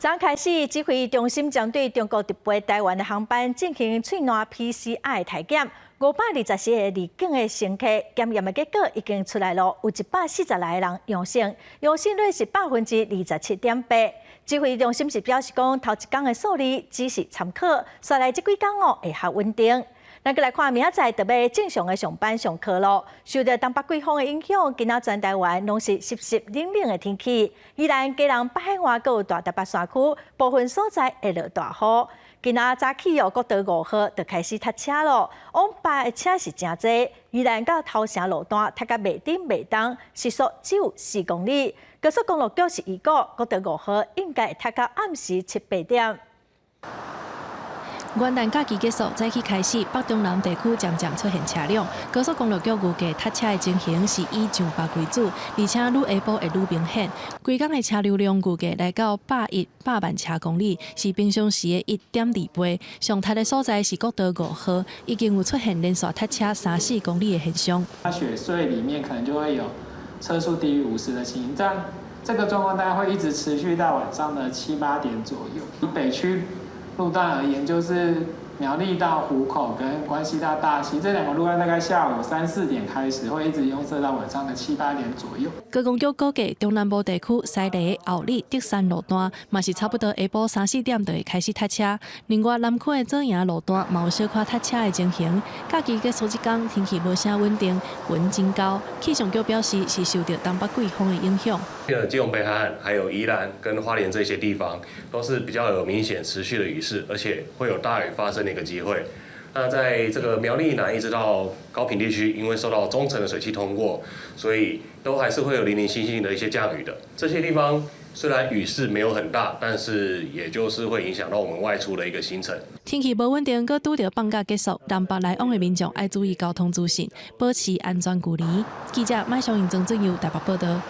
昨開始，指揮中心針對中國直飛臺灣的航班進行喙瀾 PCR 體檢，524個離境的乘客檢驗的結果已經出來囉，有146個人陽性，陽性率是27.8%。指揮中心是表示講，頭一工的數字只是參考，紲來這幾工哦會較穩定。咱閣來看，明仔載就欲正常的上班上課囉。受著東北季風的影響，今仔全臺灣攏是濕濕冷冷的天氣。宜蘭、基隆、北海岸閣有大台北山區部分所在會落大雨。今仔早起哦，國道五號就開始塞車囉，往北的車是誠濟。宜蘭到頭城路段塞甲袂振袂動，時速只有4公里。高速公路局是預估國道五號應該會塞到暗時七八點。元旦假期結束，早起開始，北中南地區漸漸出現車龍。高速公路局預計塞車的情形是以上北為主，而且愈下晡會愈明顯。規工的車流量預計來到101百萬車公里，是平常時的1.2倍。上塞的所在是國道五號，已經有出現連續塞車三四公里的現象。雪隧裡面可能就會有車速低於50的情形，這樣這個狀況大概會一直持續到晚上的七八點左右。以北區路段而言，就是苗栗到湖口跟關西到大溪這兩個路段，大概下午三四點開始，會一直擁塞到晚上的七八點左右。高公局估計，中南部地區西螺、后里、竹山路段，嘛是差不多下晡三四點就會開始塞車。另外，南區的左營路段嘛有小可塞車的情形。假期結束這工，天氣無啥穩定，雲真厚。氣象局表示，是受著東北季風的影響。基隆北海岸、還有宜蘭跟花蓮這些地方，都是比較有明顯持續的雨勢，而且會有大雨發生的一個機會。那在這個苗栗南一直到高屏地區，因為受到中層的水汽通過，所以都還是會有零零星星的一些降雨的。這些地方雖然雨勢沒有很大，但是也就是會影響到我們外出的一個行程。天氣無穩定，閣拄著放假結束，南北來往的民眾愛注意交通資訊，保持安全距離。記者麥小瑩、曾俊佑台北報道。